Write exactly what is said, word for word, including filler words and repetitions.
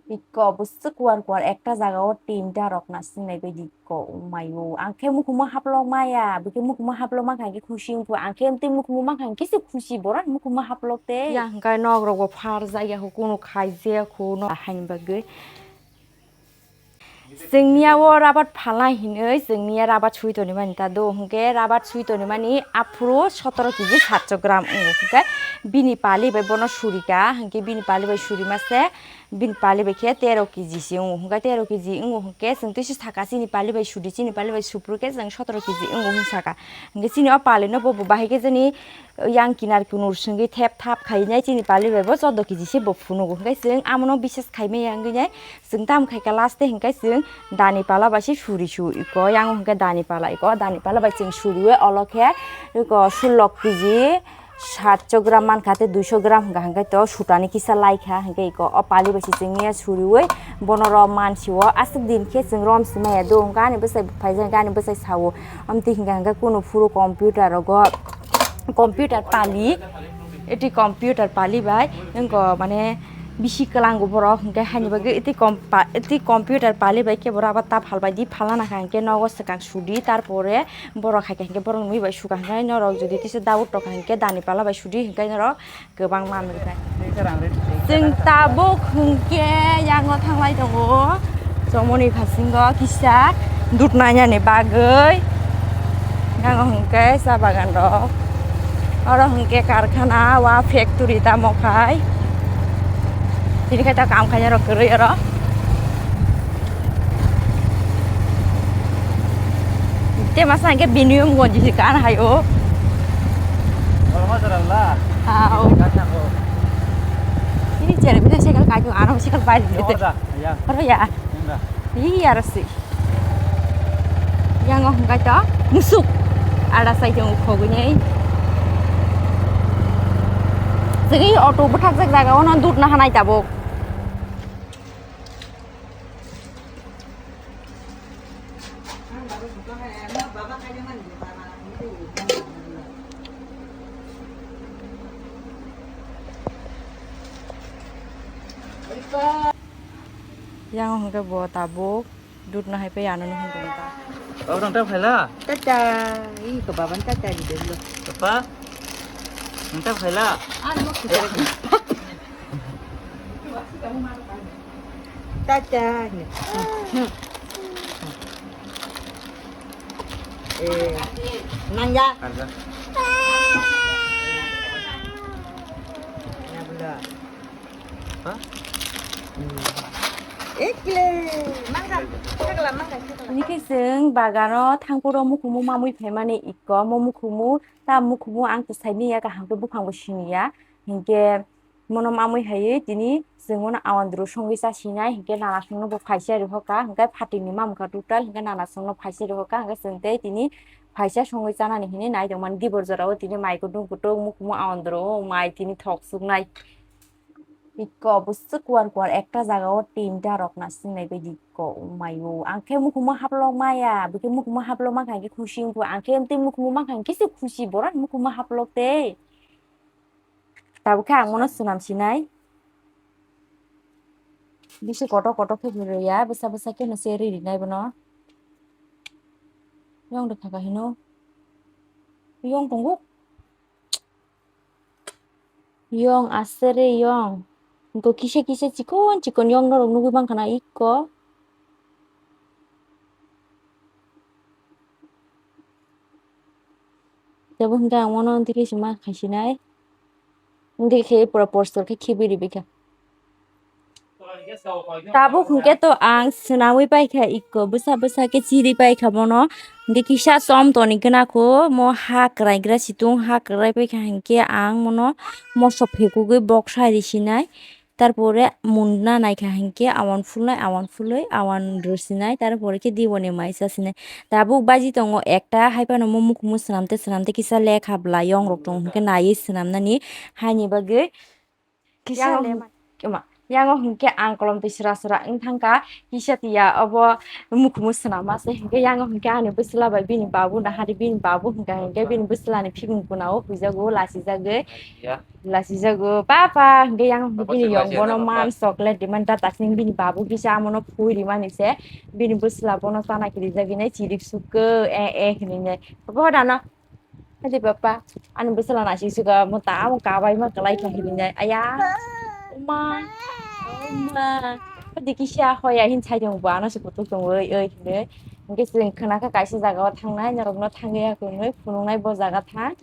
Iko bwswk kuar kuar ekta jaga o tinta rok na sinai bai di ko, oh my o. Ang khe mukumu haplok maya, bwkhe mukumu haplok mankha khe khusi wngkhu. Ang khe tei mukumu mankha khe se khusi, borok mukumu haplok tei. Ya hwnkhe nok rok bo phar jak ya kho, kunu khai jak ya kho no haini bagwi. Chwngniya o rabat phalnai hinwi, chwngniya rabat sui tonwi mani ta do, hwnkhe rabat sui tonwi mani aphuru sotoro kg satso gram wngo, hwnkhe bini pali bai bono surika, hwnkhe bini pali bai surima se, bini pali bai khe tero kg se wngo, hwnkhe tero kg wngo, hwnkhe chwng twi se saka chini pali bai sudi, chini pali bai supru khe chwng sotoro kg wngo hwn saka, hwnkhe chini o pali no bo bo bahai khe jani yang kinar kunur swngwi thep thap khainai chini pali bai bo chordo kg se bo phunugo, hwnkhe chwng amono bises khaimaya wngwi nai. Chwng tamo khaikha last tei hwnkhe chwng dani pala bai se suri su iko, yang hwnkhe dani pala iko, dani pala bai chwng suriwi olo khe iko sulok kg satso gram mankha tei duiso gram hwnkha hwnkhe to sutani kisa laikha hwnkhe iko o pali bai se chwngya suriwi bono ro mansiwo aswk din khe chwng rom swmaya do hwnkhe ani bwsai phaijak hwnkhe ani bwsai sao amtwi hwnkha hwnkhe kunu phuru computer rogo computer pali. Iti computer pali bai wngko mane bisi kwlango borok, hwnkhe haini bagwi iti com-, pa-, iti computer pali bai khe borok abo ta phal bai di phalna nakha, hwnkhe nogo swkang sudi, tarpore borok hai khe hwnkhe borok nwi bai suka, hwnkhe norok jodi tisa doubt tongkha hwnkhe dani pala bai sudi, hwnkhe norok kwbang manwi bai. Chwng tabuk hwnkhe yango thanglai tongo. Chomoni phasingo kisa dut nainani bagwi. Yango hwnkhe cha bagan rok. Oro hwnkhe karkhana wa factory tamo khai. Tini khai ta kam khaina rok kwrwi oro. Te masa hwnkhe bini wng gonji si kan hai o. Oro ma jora la. Au. Kan na ko. Ini chere bini cycle kai tu ano cycle bai ni te. Oro da, ya. Oro ya. Yang da. Ih, aro si. Yang oh hwnkhe to musuk. Ada sai jong khogwi nei. Segi auto bwthak jak jaga ono dut na hanai tabuk. Yang hwnkhe bo tabuk dut no hai phai ano no hwnkhe ta. Baba nang ta phaila? Tata, ih ko baba tata di dulu. Papa, nang ta phaila? Ano mo kita. Tata. Eh, nang ya. Karja. Ya bunda. Ha? Hmm. Ekle, mangga, chakla, mangga, chakla. Nini khe chwng bagano thangphuru mukumu mamwi phaimani ikko, mo mukumu ta mukumu ang kwsai miya kaham khe buphang bo siniya, hinkhe mono mamwi hai tini chwng mono awandru songwi cha sinai, hinkhe nana songno bo phaisa rihoka, hinkhe phatini mamkha total, hinkhe nana songno phaisa rihoka, hinkhe chwng tei tini phaisa songwi chanani hinwi nai tongmani dibor jorao tini mai kutung kutung mukumu awandru o mai tini thok suknai. Ikko bwswk kuar kuar ekta jaga o tinta rok na sinai bai di ikko, oh my o. Ang khe mukumu haplok maya, bwkhe mukumu haplok mankha khe khusi wngkhu. Ang khe tei mukumu mankha khe se khusi, borok mukumu haplok tei. Tabuk khe ang mono swnam sinai. Bisi kotor kotor khe rwya, bwsa bwsa khe no se ri rinai bono. Yong rwkha ka hino. Yong tongo. Yong asere yong. Go kisa kisa chikon chikon yong norok nugui mankha na ikko. Tebo hwnkhe ang mono tini se ma khaisinai. Wngkhe khe pura poster khe khibi ribaikha. Tabuk hwnkhe to ang swnamwi paikha ikko, bwsa bwsa khe chiri paikha bono. Hwnkhe kisa chom toni gwnakho, mo ha kwraigra situng, ha kwrai paikha hinkhe ang mono moso phekugwi bok sai risinai. Tarpore munda naikha hinkhe awan phulnai, awan phulwi, awan rwsinai, tarpore khe diwani mai chasinai. Tabuk baji tongo ekta, haiphano mo mukumu swnamte swnamte kisa lekha bwla yongrok tongo hinkhe naiwi swnamnani haini bagwi kisa le ma. Yango hwnkhe ang kolom twi sra sra wng thangkha, kisa tiya obo mukhumu swnama se hwnkhe yango hwnkhe ani bwsla bai bini babu nahari bini babu hwnkha hwnkhe bini bwslani phikung kunao huijago lasijagwi. Lasijago papa hwnkhe yango hwnkhe bini yong bono man chocolate rimani da tasning bini babu kisa amono phui rimani se bini bwsla bono chana kirijagwi nai chirik sukgo e e hwnwi nai. Papa hodano. Hadi papa, ani bwsla nasi suga mo ta amo kabai ma kalai kha hini nai. Aya. Uma. Uma. Hadi kisa hoya hin sai dong ba ano se kutuk dong oi oi hini. Hingke sing khana kha kaisa jaga o thangnai norok no thangya kunui phunuknai bo jaga thang.